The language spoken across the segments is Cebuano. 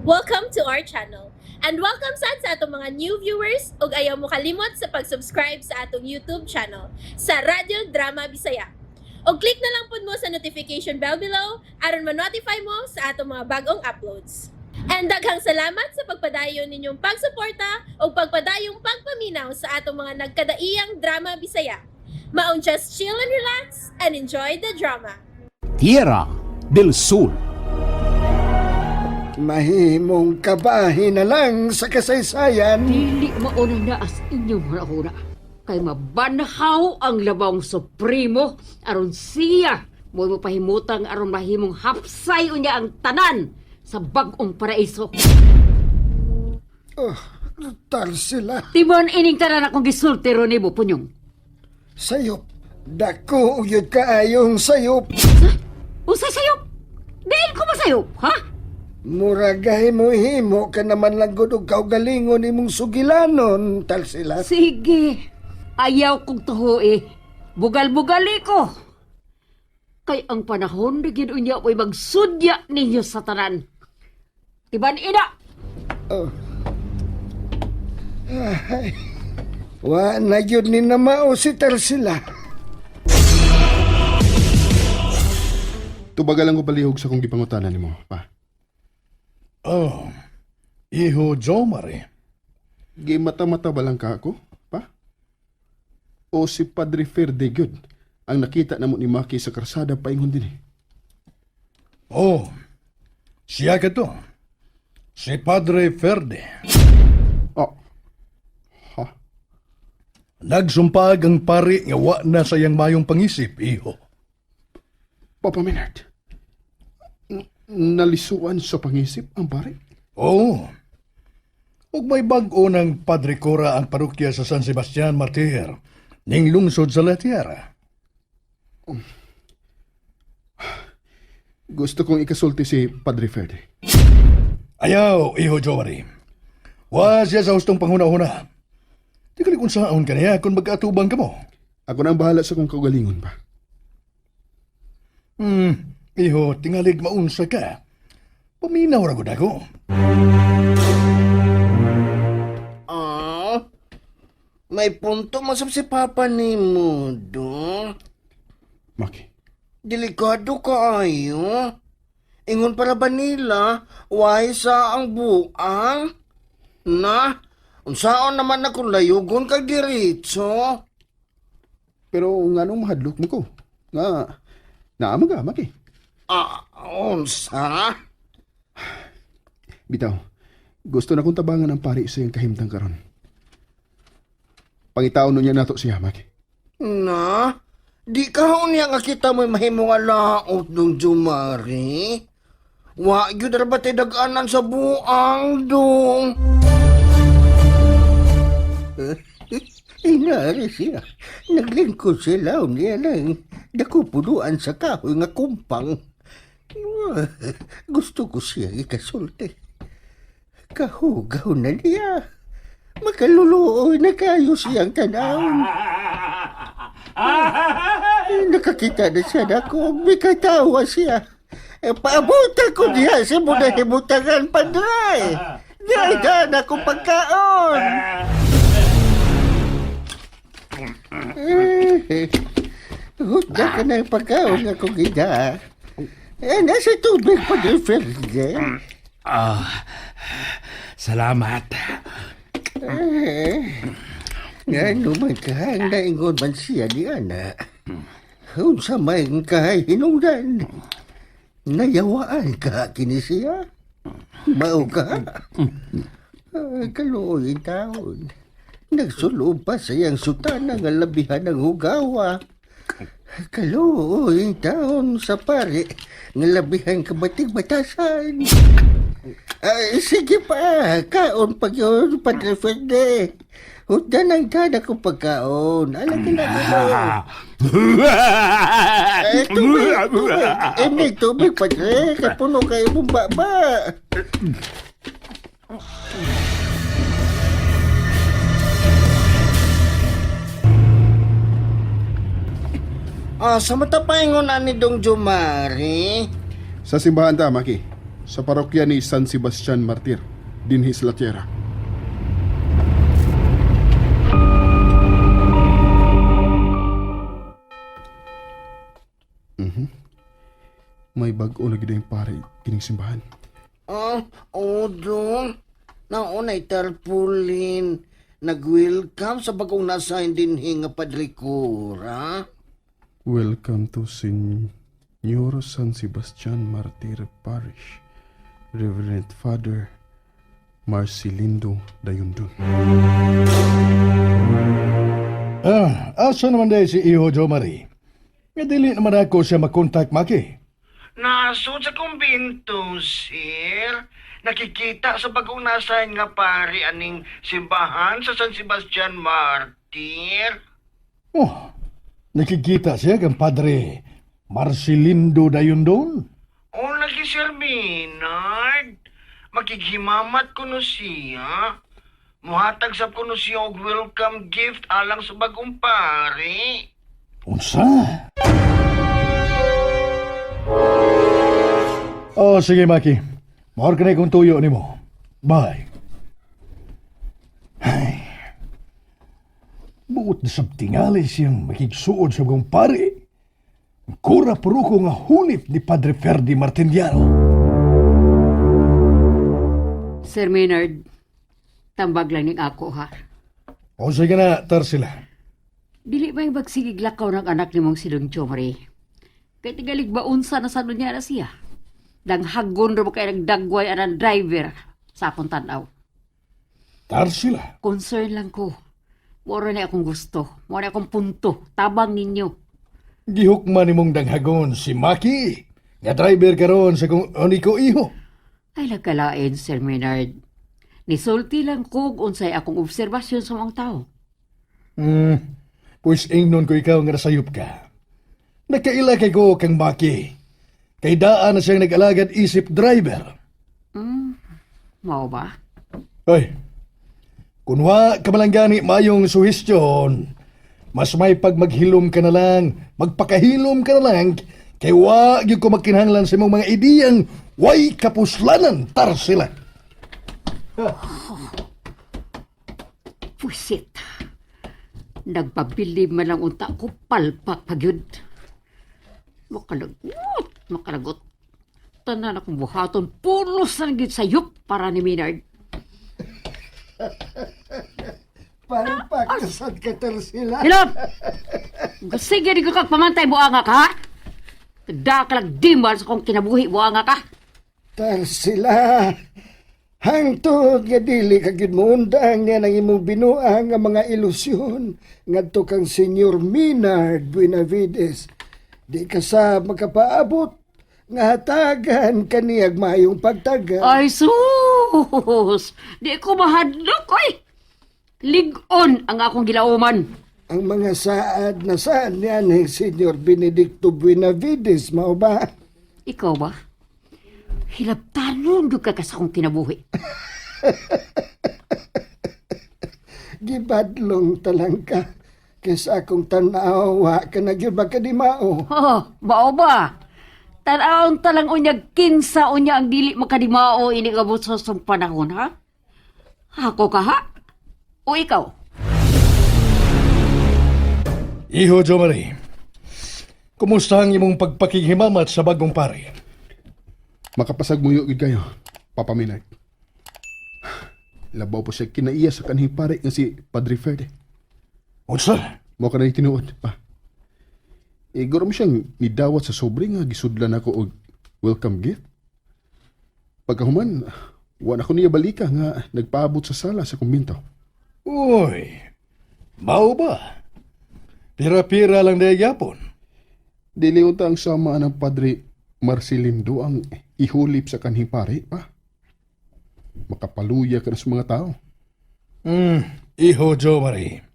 Welcome to our channel. And welcome sad sa atong mga new viewers ug ayaw mo kalimot sa pag-subscribe sa atong YouTube channel sa Radyo Drama Bisaya. Og click na lang pud mo sa notification bell below aron ma-notify mo sa atong mga bagong uploads. And daghang salamat sa pagpadayon ninyong pagsuporta ug pagpadayong pagpaminaw sa atong mga nagkadaiyang drama Bisaya. Maong just chill and relax and enjoy the drama. Tierra del Sur. Mahimong kabahin na lang sa kasaysayan. Dili mauna na as inyong hunahuna. Kay mabanhaw ang labawng supremo aron siya mo mapahimutang aron mahimong hapsay unya ang tanan sa bag-ong paraiso. Oh, tal sila. Timon ining tanan akong gisultiro nimo, Punyong. Sayop. Dako uyod kaayong sayop. Usa sayop? Diin ko masayop, ha? Murag himo-himo ka naman lang gud og kaugalingon imong sugilanon, tal sila. Sige. Ayaw kong tuhoe. Bugal-bugali ko. Kay ang panahon na gid unya mo'y magsudya ninyo sa tanan. Tiban ina! Oh. Ay, wa na yun ni namao si Tarsila. Tubagal lang ko palihog sa kong gipangutanan nimo, pa. Oh, iho Jomari. Gimata-mata ba lang ka ako, pa? O si Padre Ferde gyud ang nakita namo ni Maki sa karsada paingon din eh. Oh, siya ka to. Si Padre Ferde. Oh. Ha? Nagsumpag ang pari nga wa na sayang mayong pangisip, iho. Papa Minard. Nalisuan sa pangisip ang pare? Oo. Oh, ug may bag-o ng Padre Cora ang parokya sa San Sebastian Martir, ning lungsod sa La Tierra. Gusto kong ikasulti si Padre Ferde. Ayaw, iho Jomari. Wa siya sa hustong panghuna-huna. Di kali kung saon kaniya kung magkaatubang ka mo. Ako na ang bahala sa kong kaugalingon pa. Iho, tingalig maunsa ka. Paminaw ra gud ako. Ah, may punto masab si Papa ni do. Maki, Delikado kaayo. Ingon para ba nila, why sa ang buang? Na, unsaon naman na kung layugon kag diretso? Pero nga nung mahadlok mo ko? Nga, naama ka, Maki. Ah, unsa? Bitaw, gusto na kong tabangan ang pari sa iyang kahimtang karon. Pangitaon nun niya nato siya, Maki. Na, di ka niya nga kita mo'y mahimo nga laot dong Jumari. Wa gyud ra ba tay dag-anan sa buang dong? Inari siya. Naglingkod sila niya lang. Dako punuan sa kahoy nga kumpang. Ah, gusto ko siya ikasulti. Kahugaw na niya. Makaluluoy na kayo siyang tanawon. Nakakita na siya na ako. May katawa siya. Eh, paabutan ko niya sa muna himutangan, padre. Dahil na akong pagkaon. Eh, hutda ka na yung pagkaon nga kong ida. Eh, nasa tubig pa din, Ferde. Ah, salamat. Eh, nga naman ka, ang naingon man siya ni Ana. Unsa man kahay hinungdan. Nayawaan ka kini siya. Mao ka. Ah, kaluoy taon. Nagsulob pa sa iyang sutana nga labihan ng hugawa. Kaluoy taon sa pare nga labihan kabatig batasan. Ay, sige pa, kaon pag yun, Padre Ferde. Hutda ng dada ko pagkaon. Alam ka na mo. Eh, tubig, tubig. Eh, may tubig, Padre. Kapuno kayo mong baba. Ah, sa mata paingon ani dong Jumari. Sa simbahan ta, Maki. Sa parokya ni San Sebastian Martir, dinhi sa La Tierra. Mhm. May bag-o na gid ang pare kining simbahan. Ah, Odong. Naunay tarpulin. Nag-welcome sa bagong nasahin din nga Padre Cura. Welcome to Senyor San Sebastian Martir Parish, Reverend Father Marcelindo Dayundun. Ah, asa naman dahil si Iho Jo Marie? Nga dili naman ako siya makontak, Maki. Nasod sa kumbinto, sir. Nakikita sa bagong nasahin nga pare aning simbahan sa San Sebastian Martir. Oh, nakikita siya kang Padre Marcelindo Dayundon. O lagi, Sir Maynard. Makighimamat ko no siya. Muhatag sab ko no siya og welcome gift alang sa bagong pare. Unsa? Oh, sige, Maki. Mahor ka na kung tuyo nimo. Bye. Ay. Buot na sab tingali siyang makigsuod sa bagong pare. Kura puro ko nga hulip ni Padre Ferdi Martindiano. Sir Maynard, tambag lang ning ako ha. O sige na, Tarsila. Dili ba yung magsigig lakaw ng anak ni mong si Don Jomari? Kay tingalig baunsa na sa niya na siya. Danghagon ra ba kay nagdagway anang driver sa akong tanaw. Tarsila. Concern lang ko. Mura na akong gusto. Mura na akong punto. Tabang ninyo. Gihukman nimong danghagon si Maki. Nga driver karon sa kung uniko iho. Ay nagkalain, Sir Maynard. Nisulti lang ko unsay akong obserbasyon sa mga tao. Pues ingnon ko ikaw nga nasayop ka. Nakaila kay ko kang Maki. Kay daan na siyang nag-alagad isip driver. Mao ba? Hoy, kunwa kamalanggani mayong suhestyon, mas may pag maghilom ka na lang, magpakahilom ka na lang, kay wa gyud ko magkinahanglan sa imong mga ideyang way kapuslanan tar sila. Pusit. Nagpabilib man lang unta ko palpak pagyud. Makalagot, makalagot. Tanan akong buhaton, pulos na gyud sayop para ni Maynard. Palpak kasad ka Tarsila. Hilom! Sige, di ko kag pamantay buanga ka, ha? Daklag dimal sa kong kinabuhi buanga ka. Tarsila. Hangtod nga dili ka gyud moundang niya ng imong binuang nga mga ilusyon ngadto kang Senyor Minard Buenavides. Di ka sa makapaabot nga hatagan kaniyag maayong pagtaga. Ay, sus! Di ko mahadlok, oy! Lig-on ang akong gilauman. Ang mga saad na saad niya ni Senyor Benedicto Buenavides, mao ba? Ikaw ba? Hilabtanon gyud ka ka sa akong kinabuhi. Gibadlong talang ka. Kaysa akong tanawa ka na gyud makadimao. Oh, mao ba? Tan-awon talang unyag kinsa unya ang dili makadimao ini abot sa usong panahon, ha? Ako ka, ha? O ikaw? Iho Jo Marie, kumusta ang imong pagpakighimamat sa bagong pare? Makapasagmuyo gid kayo, Papa Minard. Labaw po siya kinaiya sa kanhing pare nga si Padre Ferde. Unsa? Mao ka na yung tinuod, pa. Igor mo siyang nidawat sa sobre nga gisudlan ako og welcome gift. Pagkahuman, wa na ko niya balika nga nagpaabot sa sala sa kumbinto. Uy, mao ba? Pira-pira lang dahil yapon. Dili unta ang sama ng Padre Marcelindo ang ihulip sa kanhing pare, pa. Makapaluya ka na sa mga tao. Iho Jo Marie,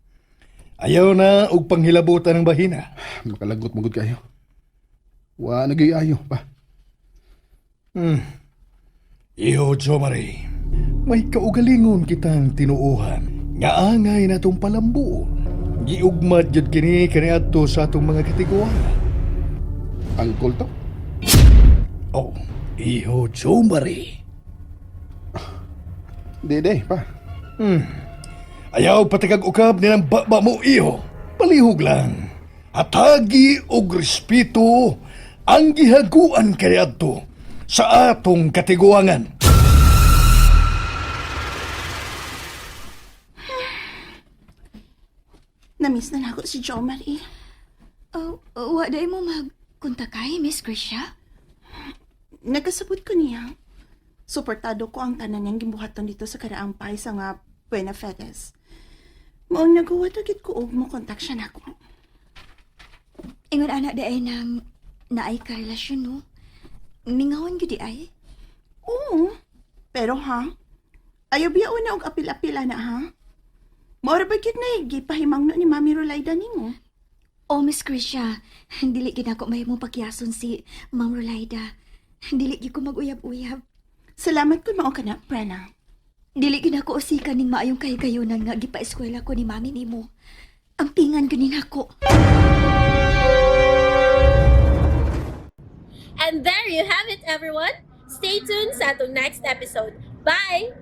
ayaw na og panghilabutan ng bahina. Makalagot magud kayo. Wa na gyud ayo, pa. Iho Jo Marie, may kaugalingon kitang tinuohan nga angay na tong palambuon. Giugmad jud kini kaniadto sa atong mga katiguan. Angkol to. Oh. Iho Jomari. Di, di, pa. Ayaw patikag ukab nilang baba mo, iho. Palihog lang. Hatagi og respeto ang gihaguan kaniadto sa atong katiguangan. Namiss na nako si Jo Marie. Oh, wa day mo magkontakay, Miss Grisha? Nagkasabot ko niya. Suportado ko ang tanan niyang gimbuhaton dito sa karaang paisa nga Buena Fedes. Maong nagawa gid ko og mo kontak siya nako. Ingon ana day nang naay ka relasyon, no? Mingawon gyud di ay. Oo. Pero ha, ayaw biya na og apil-apila na ha. Maura ba gyud na gipahimangno ni Mami Rolaida nimo? Oh, Miss Grisha, dili gid ako mahimong pakiyason si Ma'am Rolaida. Dili gyud ko mag-uyab-uyab. Salamat kun mao ka na, Prena. Dili gyud ako usikan ning maayong kahigayunan nga gipa-eskwela ko ni Mami nimo. Ang pingan gyud ni nako. And there you have it, everyone. Stay tuned sa atong next episode. Bye!